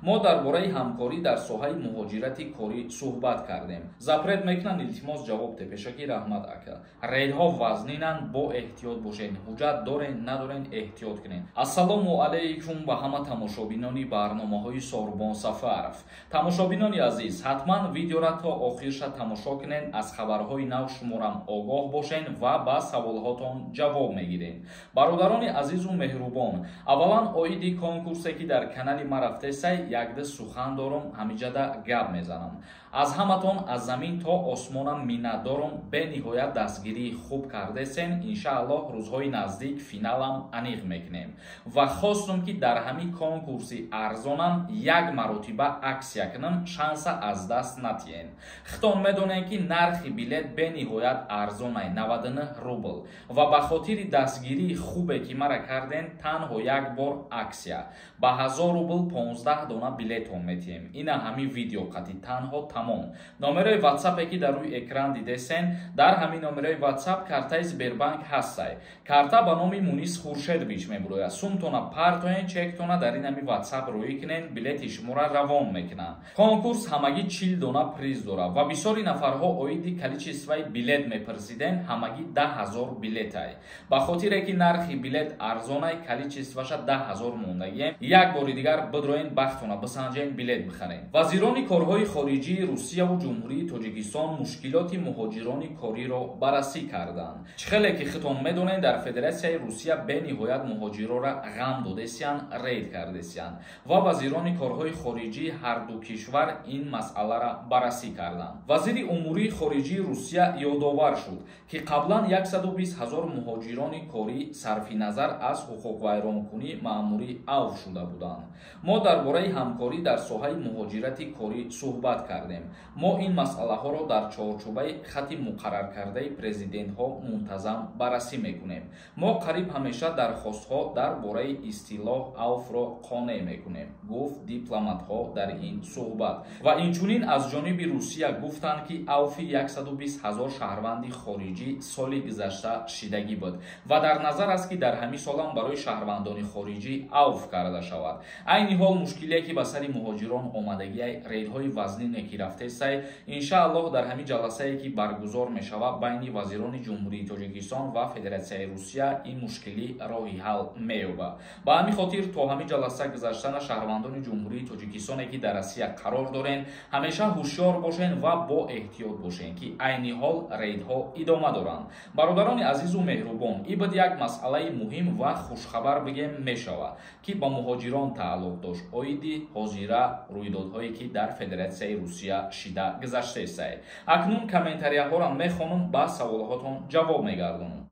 Мо дар бораи ҳамкорӣ дар соҳаи муҳоҷирати корӣ суҳбат кардем. Запрет мекунанд, илтимос, ҷавоб де. Пешакӣ раҳмат, ака. Рейдҳо вазнинанд, бо эҳтиёт бошед. Ҳуҷҷат дорен, надорен, эҳтиёт кунед. Ассалому алайкум ба ҳама тамошобинони барномаҳои Сорбон Сафаров. Тамошобинони азиз, ҳатман видеора то охирша тамошо кунед, аз хабарҳои нав шуморам огоҳ бошен ва ба саволҳотон ҷавоб мегирем. Бародарони азизу меҳрубон, аввалан оиди конкурсе, ки дар канали ма рафтесай, якда сухан дорум, ҳамиҷада гап мезанам. Аз ҳаматон аз замин то осмонам миннатдорум, бениҳоят дастгирии хуб кардесен. Иншааллоҳ, рӯзҳои наздик финалам аниқ мекунем ва хостум, ки дар ҳамин конкурси арзонам як маротиба аксия кунам, шанса аз даст натиҳем. Хитон медонем, ки нархи билет бениҳоят арзонай, 99 рубл, ва ба хотири дастгирии хубе, ки мара карден, танҳо як бор аксия ба 1000 рубл 15 дона билетон метиҳем. Ина ҳамин видео қати танҳо тамом. Номерои ватсапе, ки дар рӯи экран дидесен, дар ҳамин номерои ватсап картаи Сбербанк ҳастай. Карта ба номи Мунис Хуршедович мебурояд. Сумтона партоен, чектона дар ин ҳами ватсап рӯӣ кунен, билети шуморо равон мекунанд. Конкурс ҳамагӣ 40 дона приз дорад ва бисёри нафарҳо оиди количествои билет мепурсиден. Ҳамагӣ 10 000 билетай. Ба хотире ки нархи билет арзонай, количествоша 10 000 мондагием. Як бори дигар бидроен, бахтона бисанҷен, билет бихарен. Вазирони корҳои хориҷии Русияву Ҷумҳурии Тоҷикистон мушкилоти муҳоҷирони кориро баррасӣ карданд. Чӣ хеле ки хитон медонед, дар Федератсияи Русия бениҳоят муҳоҷирора ғам додесиянд, рейд кардесиянд ва вазирони корҳои хориҷии ҳарду кишвар ин масъаларо баррасӣ карданд. Вазири умурии хориҷии Русия ёдовар шуд, ки қаблан 120 ҳазор муҳоҷирони корӣ сарфи назар аз ҳуқуқвайронкунӣ маъмурӣ авф шуда буданд. Мо дар бораи ҳамкорӣ дар соҳаи муҳоҷирати корӣ суҳбат кардем. Мо ин масъалаҳоро дар чорчӯбаи хати муқарраркардаи президентҳо мунтазам баррасӣ мекунем. Мо қариб ҳамеша дархостҳо дар бораи истилоҳ авфро қонеъ мекунем, гуфт дипломатҳо дар ин суҳбат. Ва инчунин аз ҷониби Русия гуфтанд, ки авфи 120 ҳазор шаҳрванди хориҷӣ соли гузашта шидагӣ буд ва дар назар аст, ки дар ҳамин солам барои шаҳрвандони хориҷӣ авф карда шавад. Айни ҳол мушкилие, ки ба сари муҳоҷирон омадагиай, рейдҳои вазнине, ки рафтесай, иншааллоҳ, дар ҳамин ҷаласае, ки баргузор мешавад байни вазирони Ҷумҳурии Тоҷикистон ва Федератсияи Русия, ин мушкилӣ роҳи ҳал меёбад. Ба ҳамин хотир то ҳамин ҷаласа гузаштана шаҳрвандони Ҷумҳурии Тоҷикистоне, ки дар Россия қарор дорен, ҳамеша ҳушёр бошен ва бо эҳтиёт бошен, ки айни ҳол рейдҳо идома доранд. Бародарони азизу меҳрубон, ин буд як масъалаи муҳим ва хушхабар бигем мешавад, ки ба муҳоҷирон тааллуқ дошт, оиди ҳозира рӯйдодҳое, ки дар Федератсияи Русия шида гузаштаестай. Акнун комментарияҳоро мехонам, ба саволҳотон ҷавоб мегардонам.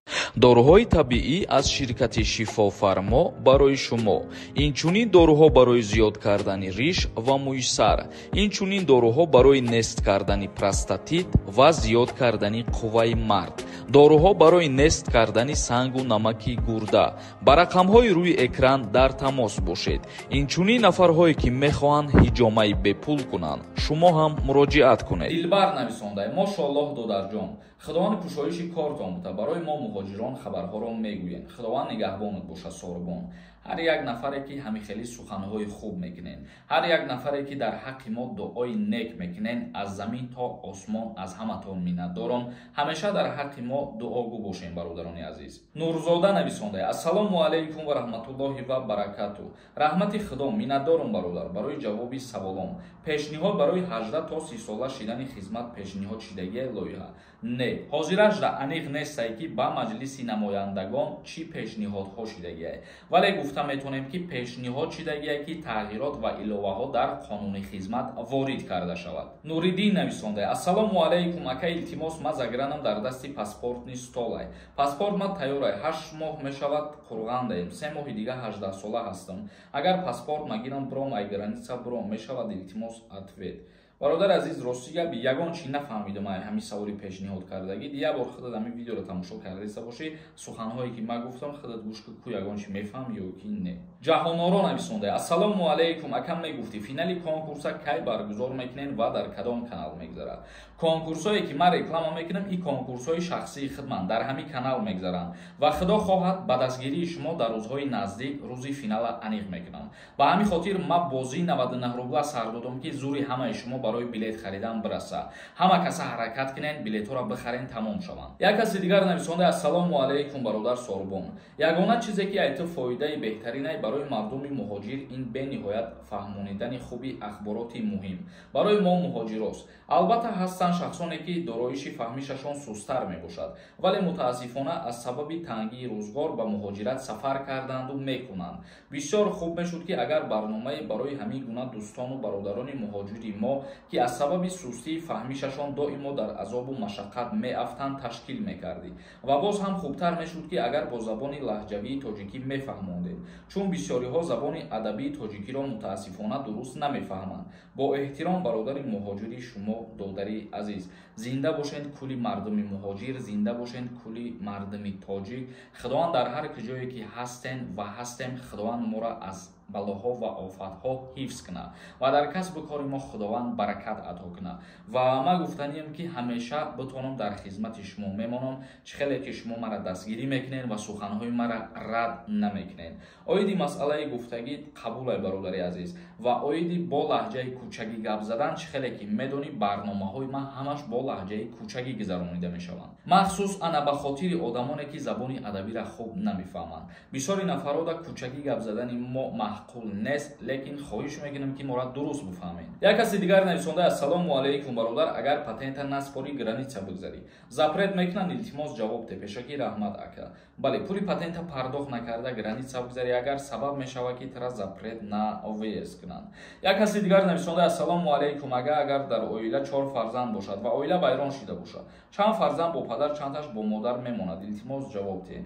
Доруҳои табиӣ аз ширкати Шифофармо барои шумо. Инчунин доруҳо барои зиёд кардани риш ва мӯи сар, инчунин доруҳо барои нест кардани простатит ва зиёд кардани қувваи мард, доруҳо барои нест кардани сангу намаки гурда. Ба рақамҳои рӯи экран дар тамос бошед. Инчунин нафарҳое, ки мехоҳанд ҳиҷомаи бепул кунанд, шумо ҳам муроҷиат кунед. Дилбар нависондай: «Мошоаллоҳ, додарҷон, Худованд кушоиши кортон бута. Барои мо муҳоҷирон хабарҳоро мегӯен. Худованд нигаҳбонат боша, Сорбон.» Ҳар як нафаре, ки ҳамихели суханҳои хуб мекунен, ҳар як нафаре, ки дар ҳаққи мо дуои нек мекунен, аз замин то осмон аз ҳаматон миннатдорам. Ҳамеша дар ҳаққи мо дуогӯ бошем, бародарони азиз. Нурзода нависонда: «Ассалому алайкум ва раҳматуллоҳи ва баракату. Раҳмати Худо, миннатдорум, бародар, барои ҷавоби саволом. Пешниҳод барои 18 то 30 сола шидани хизмат пешниҳод шидагии лоиҳа не, ҳозиражда аниқ нестай, ки ба Маҷлиси намояндагон чӣ пешниҳодҳо шидагиай, вале гуфта метавонем, ки пешниҳод шидагие, ки тағйирот ва иловаҳо дар қонуни хизмат ворид карда шавад.» Нуриддин нависонда: «Ассалому алайкум, ака, илтимос, ма загранам, дар дасти паспортный столай. Паспорт ма тайёрай, 8 моҳ мешавад қурғандаем, 3 моҳи дига 18сола ҳастам. Агар паспорт ма гирам, бром, ай граница бром мешавад? Илтимос, ответ.» Бародар азиз, рости гап, ягон чӣ нафаҳмидам ай ҳамин саволи пешниҳод кардагӣ. Як бор худат ҳамин видеоро тамошо кардаиста бошӣ, суханҳое ки ман гуфтам, худат гӯш кун, ку ягон чӣ мефаҳмӣ ё ки не. Ҷаҳоноро нависонда: Ассалому алайкум, акам, мегуфтӣ, финали конкурса кай баргузор мекунем ва дар кадом канал мегузарад? Конкурсҳое ки ман реклама мекунам, ин конкурсҳои шахсии худман, дар ҳамин канал мегузаранд ва худо хоҳад, ба дастгирии шумо дар рӯзҳои наздик рӯзи финала аниқ мекунам. Ба ҳамин хотир ман бозии 99 рубла сар додам, ки зури ҳамаи шумо барои билет харидан бираса. Ҳама каса ҳаракат кунен, билетҳоро бихарен, тамом шаванд. Як каси дигар нависонда: Ассалому алайкум, бародар Сорбон, ягона чизе ки ай ту фоидаи беҳтаринай барои мардуми муҳоҷир, ин бениҳоят фаҳмонидани хуби ахбороти муҳим барои мо муҳоҷирост. Албатта, ҳастанд шахсоне, ки дороиши фаҳмишашон сустар мебошад, вале мутаассифона аз сабаби тангии рӯзгор ба муҳоҷират сафар карданду мекунанд. Бисёр хуб мешуд, ки агар барномае барои ҳамин гуна дӯстону бародарони муҳоҷири мо, ки аз сабаби сустии фаҳмишашон доимо дар азобу машаққат меафтанд, ташкил мекардӣ. Ва боз ҳам хубтар мешуд, ки агар бо забони лаҳҷавии тоҷикӣ мефаҳмондем, чун бисёриҳо забони адабии тоҷикиро мутаассифона дуруст намефаҳманд. Бо эҳтиром, бародари муҳоҷири шумо, додари азиз. Зинда бошед кулли мардуми муҳоҷир, зинда бошед кулли мардуми тоҷик. Худованд дар ҳар куҷое ки ҳастен ва ҳастем, Худованд моро аз балоҳо ва офатҳо ҳифз кунад ва дар касбу кори мо Худованд баракат ато кунад. Ва ман гуфтанием, ки ҳамеша битонам дар хизмати шумо мемонам, чӣ хеле ки шумо мара дастгирӣ мекунед ва суханҳои мара рад намекунед. Оиди масъалаи гуфтагӣ қабулай, бародари азиз, ва оиди бо лаҳҷаи кӯчагӣ гап задан, чӣ хеле ки медонӣ, барномаҳои ман ҳамаш бо лаҳҷаи кӯчагӣ гузаронида мешаванд, махсус ана ба хотири одамоне, ки забони адабиро хуб намефаҳманд. Бисёри нафарода кӯчагӣ гап задани мо маъқул нест, лекин хоҳиш мекунам, ки моро дуруст бифаҳмед. Як каси дигар нависонда: Ассалому алайкум, бародар, агар патента наспорӣ, граница бигзарӣ, запрет мекунанд? Илтимос, ҷавоб де. Пешакӣ раҳмат, ака. Бале, пули патента пардохт накарда граница бигзарӣ агар, сабаб мешавад, ки тара запрет на въезд кунанд. Як каси дигар нависонда: Ассалому алайкум, ага, агар дар оила чор фарзанд бошад ва оила вайрон шида бошад, чанд фарзанд бо падар, чандташ бо модар мемонад? Илтимос, ҷавоб диҳед.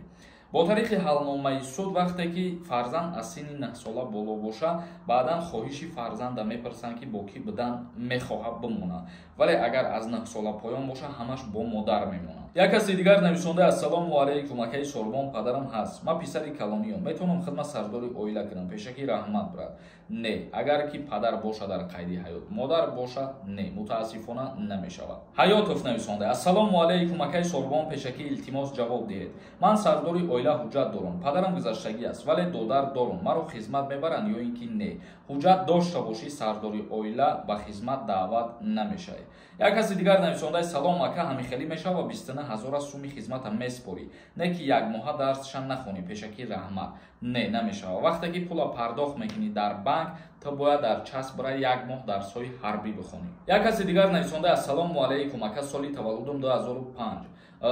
Бо тариқи ҳалномаи суд, вақте ки фарзанд аз синни 9-сола боло боша, баъдан хоҳиши фарзанда мепурсанд, ки бо кӣ будан мехоҳад бимонад. Вале агар аз 9-сола поён боша, ҳамаш бо модар мемонад. Як каси дигар нависонда: Ассалому алайкум, акаи Сорбон, падарам ҳаст, ман писари калониём, метавонам хидмат сардори оила кунам? Пешакӣ раҳмат, брат. Не, агар ки падар боша дар қайди ҳаёт, модар боша, не, мутаассифона намешавад. Ҳаётов нависонда: Ассалому алайкум, акаи Сорбон, пешакӣ илтимос, ҷавоб диҳед. Ман сардори оила ҳуҷҷат дорам, падарам гузаштагӣ аст, вале додар дорам, маро хизмат мебаранд ё ин ки не? Ҳуҷҷат дошта бошӣ, сардори оила, ба хизмат даъват намешавӣ. Як каси дигар нависондаи: Салом, ака, ҳамихелӣ мешава, 29 ҳазора суми хизмата меспорӣ, не ки як моҳа дарсша нахонӣ? Пешакӣ раҳмат. Не, намешава. Вақте ки пула пардохт мекунӣ дар банк, ту бояд дар часп бира, як моҳ дарсҳои ҳарбӣ бихонӣ. Як каси дигар нависондаи: Ассалому алайкум, ака, соли таваллудум 2005,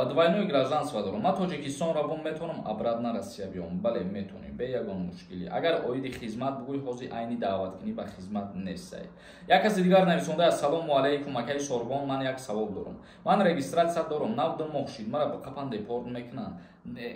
двойное гражданство дорам, ман Тоҷикистон равон, метавонам обратно Россия биём? Бале, метавонем, бе ягон мушкилӣ. Агар оиди хизмат бугӯй, ҳозир айни даъваткунӣ ба хизмат нестай. Як каси дигар нависонда: Ассалому алайкум, акаи Сорбон, ман як савол дорам. Ман регистрация дорам, нав 2 моҳ шид, мара ба қапан депорт мекунанд?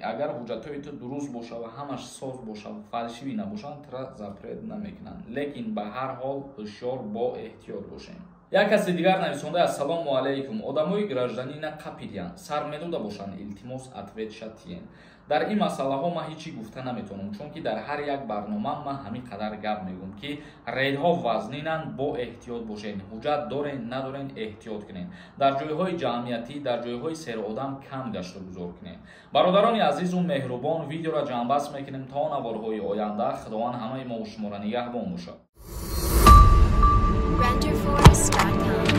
Агар ҳуҷҷатҳои ту дуруст боша ва ҳамаш соз боша, фальшивый набошанд, тура запрет намекунанд, лекин ба ҳар ҳол ҳушёр, бо эҳтиёт бошем. Як каси дигар нависонда: Ассалому алайкум, одамои гражданина қапидиянд, сар медода бошанд? Илтимос, ответ шатиен. Дар ин масъалаҳо ман ҳеҷ чӣ гуфта наметавонам, чунки дар ҳар як барнома ман ҳамин қадар гап мегӯм, ки рейдҳо вазнинанд, бо эҳтиёт бошед. Ҳуҷҷат дорен, надорен, эҳтиёт кунед. Дар ҷойҳои ҷамъиятӣ, дар ҷойҳои серодам кам гашту гузор кунед. Бародарони азизу меҳрубон, видеоро ҷамъбаст мекунем. То наворҳои оянда Худованд ҳамаи мову шуморо нигаҳбон бошад. Renderforest.com.